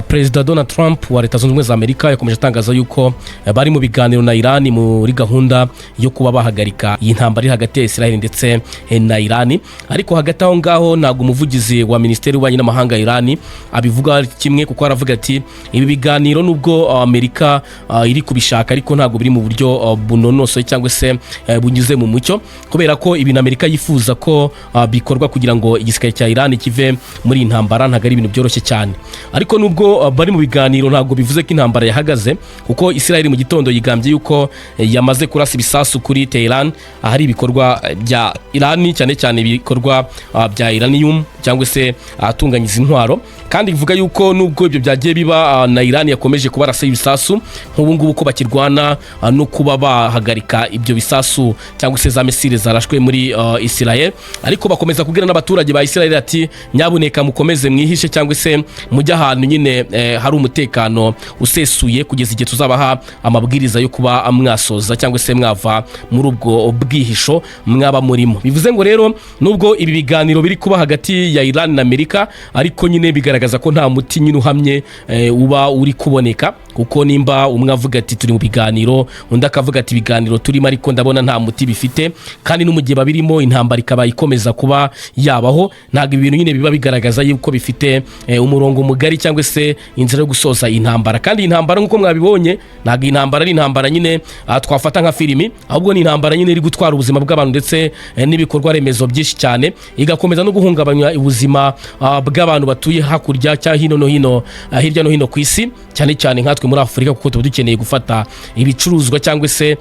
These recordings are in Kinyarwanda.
Perezida Donald Trump wa Leta Zunze Ubumwe za Amerika yakomeje atangaza yuko bari mu biganiro na Irani muri gahunda yo kuba bahagarika iyi ntambara iri hagati ya Israel ndetse na Irani. Ariko hagati aho ngaho ntabwo umuvugizi wa Minisiteri y'Ububanyi n'Amahanga ya Irani abivuga kimwe, kuko aravuga ati ibi biganiro nubwo Amerika iri kubishaka, ariko ntabwo biri mu buryo bunonosoye cyangwa se bunyuze mu mucyo, kubera ko ibintu Amerika yifuza ko bikorwa kugira ngo igisirikare cya Irani kive muri iyi ntambara ntabwo ari ibintu byoroshye cyane. Ariko nubwo bari mu biganiro, ntabwo bivuze ko intambara yahagaze, kuko Israel mu gitondo yigambye yuko yamaze kurasa ibisasu kuri Tehran, ahari ibikorwa bya Irani, cyane cyane ibikorwa bya uranium cyangwa se ahatunganyiza intwaro. Kandi ivuga yuko nubwo ibyo byagiye biba, na Irani yakomeje kubarasa ibisasu, nk'ubu ngubu ko bakirwana no kuba bahagarika ibyo bisasu cyangwa se za missile zarashwe muri Israel. Ariko bakomeza kubwira n'abaturage ba Israel ati nyabuneka mukomeze mwihishe cyangwa se mujye ahantu nyine hari umutekano usesuye kugeza igihe tuzabaha amabwiriza yo kuba mwasoza cyangwa se mwava muri ubwo bwihisho mwaba murimo. Bivuze ngo rero nubwo ibi biganiro biri kuba hagati ya Iran na Amerika, ariko nyine bigaragaza ko nta muti nyine uhamye uba uri kuboneka, kuko nimba umwe avuga ati turi mu biganiro, undi akavuga ati ibiganiro turimo ariko ndabona nta muti bifite, kandi no mu gihe babirimo intambara ikaba ikomeza kuba yabaho, ntabwo ibi bintu nyine biba bigaragaza yuko bifite umurongo mugari cyangwa se inzira yo gusoza intambara. Kandi iyi ntambara, nk'uko mwabibonye, ntabwo iyi ntambara ari intambara nyine twafata nka filimi, ahubwo ni intambara nyine iri gutwara ubuzima bw'abantu ndetse n'ibikorwa remezo byinshi cyane, igakomeza no guhungabanya ubuzima bw'abantu batuye hakurya cyangwa hino no hino, hirya no hino ku isi, cyane cyane nkatwe muri Afurika, kuko tuba dukeneye gufata ibicuruzwa cyangwa se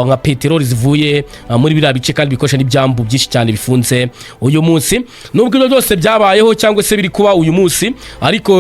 nka peteroli zivuye muri biriya bice, kandi bikoresha n'ibyambu byinshi cyane bifunze uyu munsi. Nubwo ibyo byose byabayeho cyangwa se biri kuba uyu munsi, ariko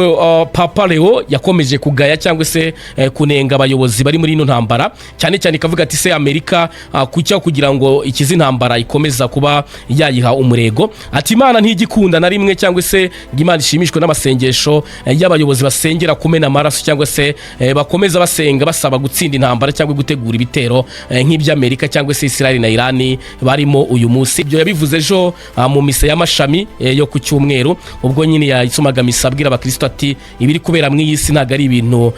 Papa Leo yakomeje kugaya cyangwa se kunenga abayobozi bari muri ino ntambara, cyane cyane ikavuga ati se Amerika kucya kugira ngo ikize intambara ikomeza kuba yayiha umurego, ati Imana ntigikunda na rimwe cyangwa se ngo Imana ishimishwe n'amasengesho y'abayobozi basengera kumena amaraso cyangwa se bakomeza basenga basaba gutsinda intambara cyangwa gutegura ibitero nk'iby'Amerika cyangwa se Israel na Irani barimo uyu munsi. Ibyo yabivuze ejo mu misa y'amashami yo ku cyumweru, ubwo nyine yasomaga misa abwira abakristo ati ibiri kubera mu iyi si ntabwo ari ibintu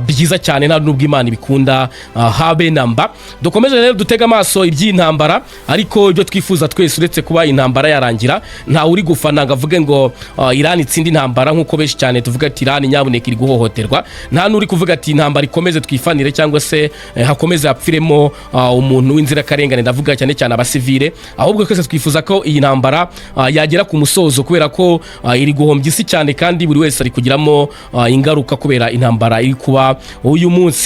byiza cyane, nta nubwo Imana ibikunda habe namba. Dukomeze rero dutege amaso iby'intambara, ariko ibyo twifuza twese, uretse kuba intambara yarangira, ntawe uri gufana ngo avuge ngo Iran itsinde intambara, nk'uko benshi cyane tuvuga ati Iran nyabuneka iri guhohoterwa. Nta n'uri kuvuga ati intambara ikomeze twifanire cyangwa se hakomeze hapfiremo umuntu w'inzirakarengane, ndavuga cyane cyane abasivile. Ahubwo twese twifuza ko iyi ntambara yagera ku musozo, kubera ko iri guhombya isi cyane, kandi buri wese ari kugiramo ingaruka kubera intambara iri kuba uyu munsi.